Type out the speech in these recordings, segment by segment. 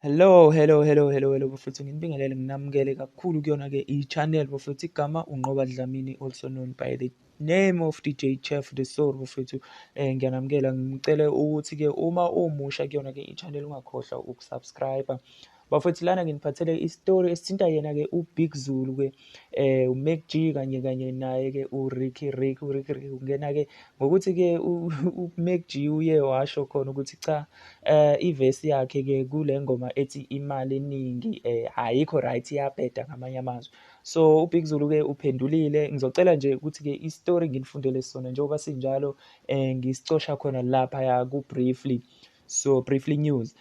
Hello, hello, hello, hello, hello bafethu, nginibingelele nginamukele kakhulu kuyona-ke i-channel bafethu. Igama uNqoba Dlamini, also known by the name of DJ Chef The Soul bafethu. Ngiyanamukela, ngicele ukuthi-ke uma umusha kuyona-ke i-channel ungakhohlwa ukusubscribe. Bafethu, lana nginiphathele isitori esithinta yena-ke uBig Zulu-ke, uMac G kanye kanye naye-ke uRicky Rick. URicky Rick ungena-ke ngokuthi-ke uMac G uye washo khona ukuthi cha, ivesi yakhe-ke kule ngoma ethi Imali Eningi ayikho right, iyabheda ngamanye amazwi. So uBig Zulu-ke uphendulile. Ngizocela nje ukuthi-ke isitori nginifundele sona njengoba sinjalo, ngisicosha khona laphaya ku-Briefly. So Briefly News.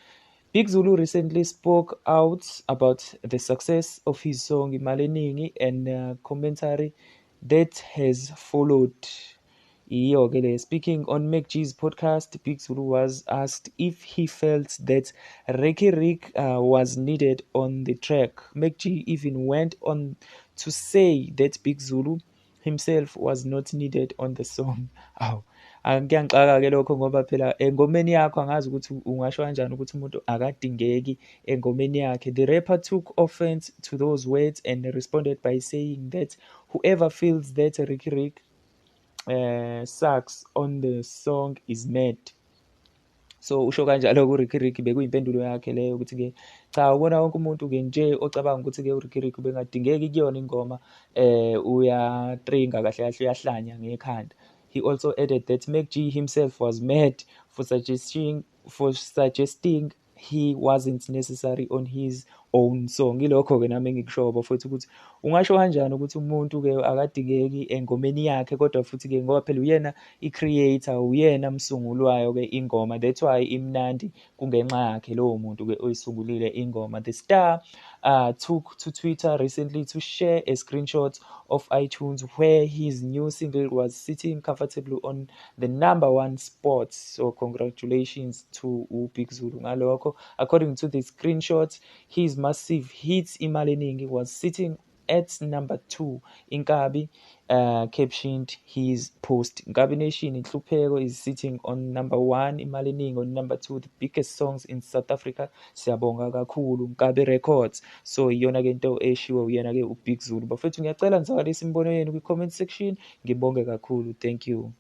Big Zulu recently spoke out about the success of his song Imali Eningi and commentary that has followed. Iyo-ke le. Speaking on Mac G's podcast, Big Zulu was asked if he felt that Ricky Rick was needed on the track. Mac G even went on to say that Big Zulu himself was not needed on the song. Awu, kuyangixaka-ke lokho ngoba phela engomeni yakho angazi ukuthi ungasho kanjani ukuthi umuntu akadingeki engomeni yakhe. The rapper took offense to those words and responded by saying that whoever feels that Ricky Rick sucks on the song is mad. So usho kanjalo ku-Ricky Rick, bekuyimpendulo yakhe leyo ukuthi-ke cha, ubona wonke umuntu-ke nje ocabanga ukuthi-ke uRicky Rick ubengadingeki kuyona ingoma uyatringa, kahle kahle uyahlanya ngekhanda. He also added that Mac G himself was mad for suggesting he wasn't necessary on his own song. Ilokho-ke nami engikushoyo bafowethu, ukuthi ungasho kanjani ukuthi umuntu-ke akadingeki engomeni yakhe, kodwa futhi-ke ngoba phela uyena i-creator, uyena msunguli wayo-ke ingoma, that's why imnandi, kungenxa yakhe lowo muntu-ke oyisungulile ingoma. The star took to Twitter recently to share a screenshot of iTunes where his new single was sitting comfortably on the number one spot. So congratulations to uBig Zulu ngalokho. According to the screenshot, his massive hit Imali Eningi was sitting at number 2. Inkabi captioned his post, "Nkabi Nation, Inhlupheko is sitting on number 1, Imali Eningi on number 2, the biggest songs in South Africa. Siyabonga kakhulu Nkabi Records." So iyona ke into eshiwo uyena ke uBig Zulu. Bafethu, ngiyacela nizwakalise imibono yenu kwi-comment section. Ngibonge kakhulu, thank you.